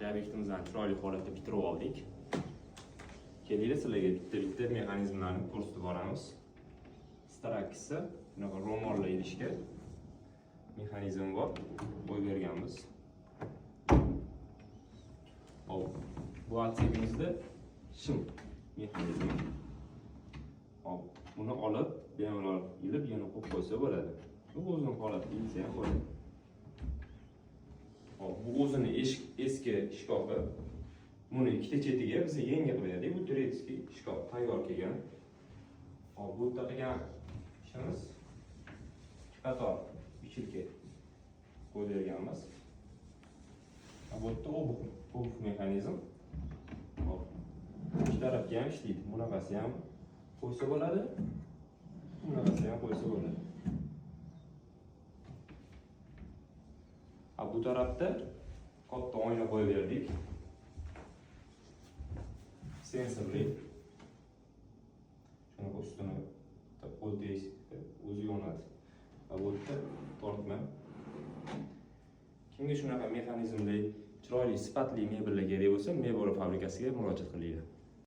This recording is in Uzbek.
Katta obyektimizni chiroyli holatda bitirib oldik. Kelinglar, sizlarga bitta-bitta mexanizmlarni ko'rsatib boramiz. Стиралка si bunaqa ro'mollar ilishga mexanizm bor, qo'yib berganmiz. Hop, bu отсек imizda shim mexanizmi. Hop, buni olib, bemalol ilib, yana qo'yib qo'ysa bo'ladi. Bu o'zini holatida ilsa ham bo'ladi. Hop, bu o'zini eski shkafi. Buni ikkita chetiga biz yangi qilib berdik. Bu турецкий shkaf tayyor kelgan. Hop, bu yerda qilgan ishimiz, ikki qator вешалка qo'yib berganmiz. Bu yerda обух mexanizm. Hop. Ikki tarafga ham ishlaydi. Bunaqasi ham qo'ysa bo'ladi. Bunaqasi ham qo'ysa bo'ladi. Ha, bu tarafda katta oyna qo'yib berdik. Sensorli. Shunaqa ustini bitta qo'l tegsa, o'zi yonadi. Va bu yerda tortma. Kimga shunaqa mexanizmli, chiroyli, sifatli mebellar kerak bo'lsa, mebel fabrikasiga murojaat qilinglar.